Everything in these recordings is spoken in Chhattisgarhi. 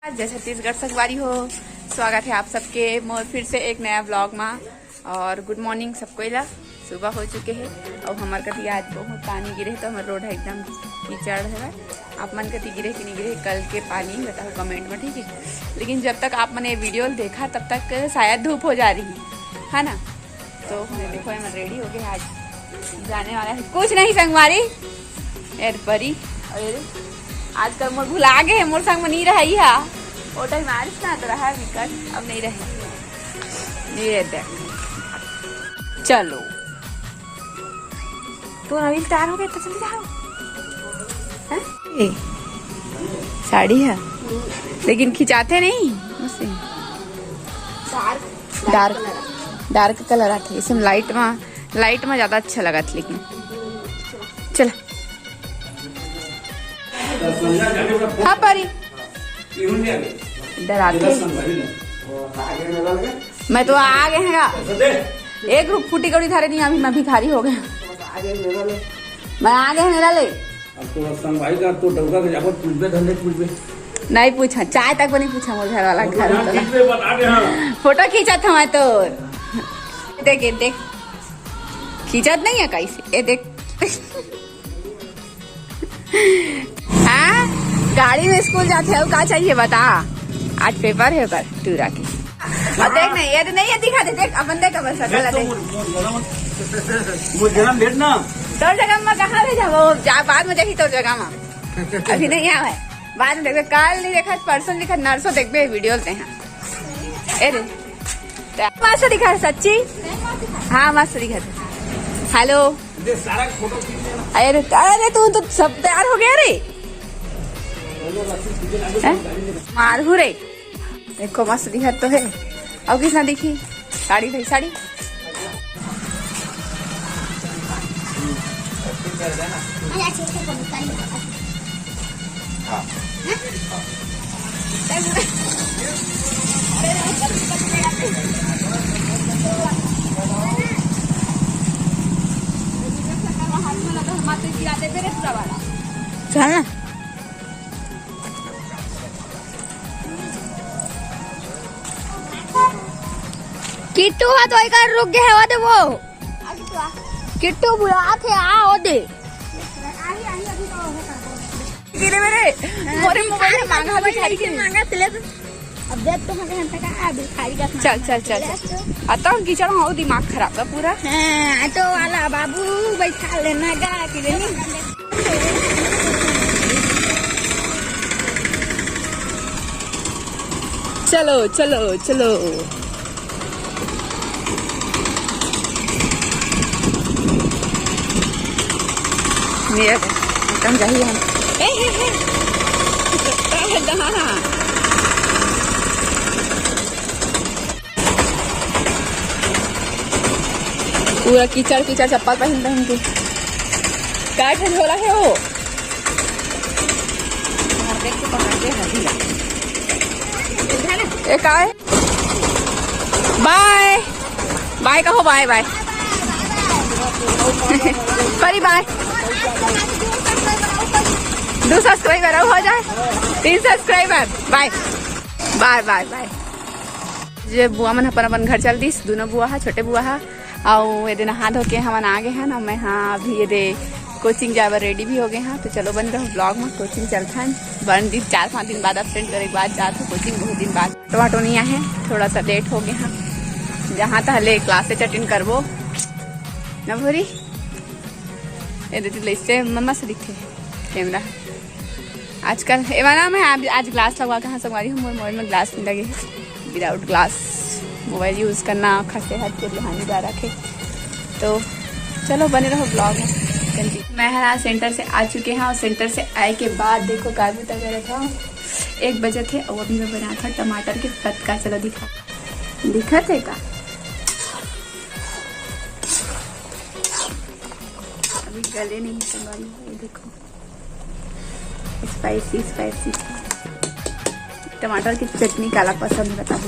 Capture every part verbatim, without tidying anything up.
जय छत्तीसगढ़ संगवारी हो, स्वागत है आप सबके मोर फिर से एक नया ब्लॉग मा। और गुड मॉर्निंग सबको ला। सुबह हो चुके है और हमर कति आज बहुत पानी गिरे है, तो हमर रोड है एकदम कीचड़ है। आप मन कति गिरे कि नहीं गिरे कल के पानी, बताओ कमेंट में, ठीक है। लेकिन जब तक आप मन ये वीडियो देखा, तब तक शायद धूप हो जा रही है ना। तो देखो, मैं रेडी हो गए, आज जाने वाला है। कुछ नहीं संगवारी, एर परी। और आजकल मोर भुला गए है, मोर संग में नहीं रही है। वो टाइम आरिस ना तो रहा विकट, अब नहीं रही। ये देख, चलो, तो अभी तैयार हो गए तो चल जाओ। हैं? ए, साड़ी है, लेकिन खिंचाते नहीं उससे। डार्क, डार्क कलर आते, इसमें लाइट में, लाइट में ज्यादा अच्छा लगा था। लेकिन चल, हाँ परी, डराते। मैं तो आ गए हैं। एक रुक फूटी कौड़ी धारे नहीं, अभी मैं भिखारी हो गया। मैं आ गए हैं मेरा ले। अब तो संगवारी का तो डौका के जाबो, पूछबे धंधे पूछबे। नहीं पूछा, चाय तक भी नहीं पूछा मोर घर वाला। घर वाला। खींचबे बता दे, हाँ। फोटो खींचा था मैं तो। देख, ये देख, खींचत नहीं है कैसे, ये देख। हाँ, गाड़ी में स्कूल जाते हो, का चाहिए बता। आज पेपर है पर टूरा के। अब देख नहीं, ये तो नहीं है, दिखा दे, देख अपन देख अपन सकल देख। मुझे जन्म भेज ना। तोर जगह में कहाँ भेजा वो? जा, बाद में देखी तोर जगह में। अभी नहीं आवे, बाद में देखबे। कल नहीं देखा, परसों देखा, नरसों देखबे वीडियो ते हैं। ए रे, मस्त दिखा सच्ची। हाँ, मस्त दिखा। हेलो। अरे, अरे, तू तो सब तैयार हो गया रे। हैं? मारहू रे। देखो, मस्त दिखत तो है। और किसना दिखी? साड़ी भाई, साड़ी। चल ना। किट्टू हा तो एकर रुक गए हे, वो दे वो। किट्टू बुलात हे, आ, वो दे। गिरे मेरे, मोरे मोबाइल में मांगा, भिखारी के। मांगा, चले तो। अब जब तो हमें हम तक आ, भिखारी का चल, चल, चल, चल। आ तो हम कीचड़ में हो, दिमाग खराब का पूरा। हाँ, ऑटो वाला बाबू बैठा लेना गा, कि नहीं? चलो, चलो, चलो। मेरा एकदम जाही है। ए, ए, ए। पूरा कीचड़, कीचड़ चप्पल पहन, पहन के। का ठन झोला है वो? ए, का है? बाय। बाय कहो, बाय, बाय। परी, बाय। दो सब्सक्राइबर और हो जाए, तीन सब्सक्राइबर। बाय, बाय, बाय, बाय। जे बुआ मन अपन अपन घर चल दिस, दोनों बुआ हा, छोटे बुआ हा, अउ ये दे नहा धो के हमन आ गए हन। मैं हाँ अभी ये दे कोचिंग जाए बर रेडी भी हो गए हाँ। तो चलो बने रहो ब्लॉग में, कोचिंग चलथन। बन दिन, चार पाँच दिन बाद एब्सेंट करे के बाद जात हो कोचिंग, बहुत दिन बाद। ऑटो वाटो नहीं आए, थोड़ा सा लेट हो गए हाँ। जहाँ तहले क्लासेज अटेंड करबो न भूरी। ये दे इससे मम्मा से दिखते कैमरा। आजकल एवाना मैं आज, आज ग्लास लगवा के, हाँ, संगवारी हो, मोर मोबाइल में ग्लास नहीं लगे है। विदाउट ग्लास मोबाइल यूज करना खा सेहत के लिए हानिकारक है। तो चलो बने रहो ब्लॉग में। कंटिन्यू। मैं हर आज सेंटर से आ चुके हैं और सेंटर से आए के बाद देखो का बूता करत हूँ। एक बजे थे और अभी मैं बना था टमाटर के फतका। चलो दिखा, दिखत है का? अभी गले नहीं संगवारी हो, ये देखो। स्पाइसी, स्पाइसी टमाटर की चटनी काला पसंद है, बताओ,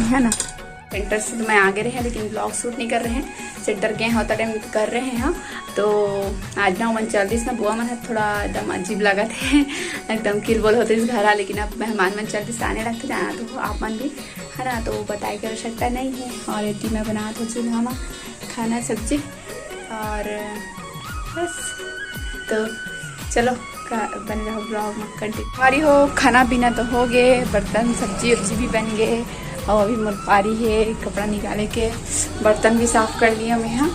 है ना। सेंटर से तो मैं आगे रहे हैं, लेकिन ब्लॉग शूट नहीं कर रहे हैं। सेंटर गए हैं, उतना टाइम कर रहे हैं हम। तो आज ना मन चल दिस ना, बुआ मन ह थोड़ा एकदम अजीब लगत हे, एकदम किलबोल होत रिस घर आ, लेकिन अब मेहमान मन चल दिस, आने लगथे, जाना तो आप मन भी, है ना, तो बताए के आवश्यकता नहीं है। और एती मैं बनात हो चूल्हा में खाना सब्जी, और बस। तो चलो, का बने रहो vlog में continue। हमारी हो खाना पीना तो हो गए, बर्तन सब्जी उब्जी भी बन गए, और अभी मोर पारी है कपड़ा निकाले के, बर्तन भी साफ कर लिया मैं, हाँ।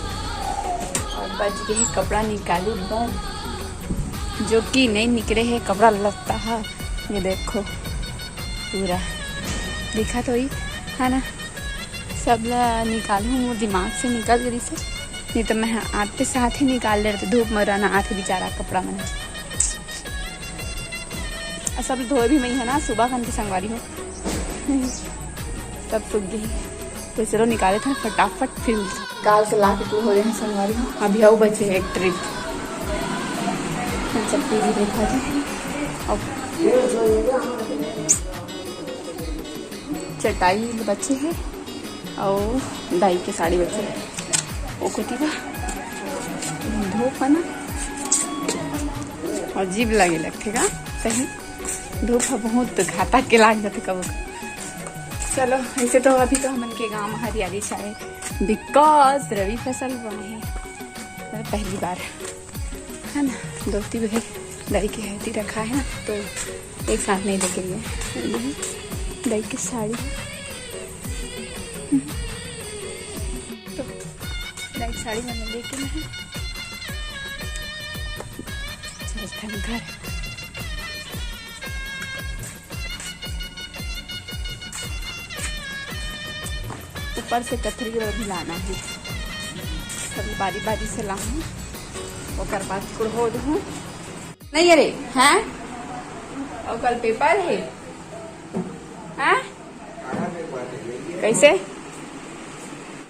और बच गए है कपड़ा निकाले बर, जो कि नहीं निकले है कपड़ा लत्ता है। ये देखो, पूरा दिखा तो ही है ना, सब ला निकालूँ, मोर दिमाग से निकल गई से, नहीं तो मैं आते साथ ही निकाल लेते। धूप में रहना आते बेचारा कपड़ा मन, और सब धोए भी मैं है ना, सुबह खन के संगवारी हो। सब सूख गई, तो चलो निकाले थे फटाफट, फिर मिलते हैं। काल से ला के तू हो रहे हैं संगवारी हो, अभी आओ बचे है एक ट्रिप। चप्पी भी देखा थे। अब चटाई बचे है और दाई के साड़ी बचे है। ओ कोती बा धूप है ना, अजीब लागे लगथे का सही। धूप ह बहुत घातक के लाग जाथे कबो। चलो, ऐसे तो अभी तो हमन के गांव में हरियाली छाए, because रवि फसल बोए हे, मतलब पहली बार, है ना। दोती भाई दाई के हल्दी रखा है ना, तो एक साथ नहीं लेके गए। दाई की साड़ी, तो दाई की साड़ी मैंने लेके मैं चलते हैं घर। ऊपर से कथरी और भी लाना है, सब बारी बारी से लाऊं, ओकर बाद कुड़हो दूँ। नहीं, अरे, हैं? और कल पेपर है, हैं? कैसे?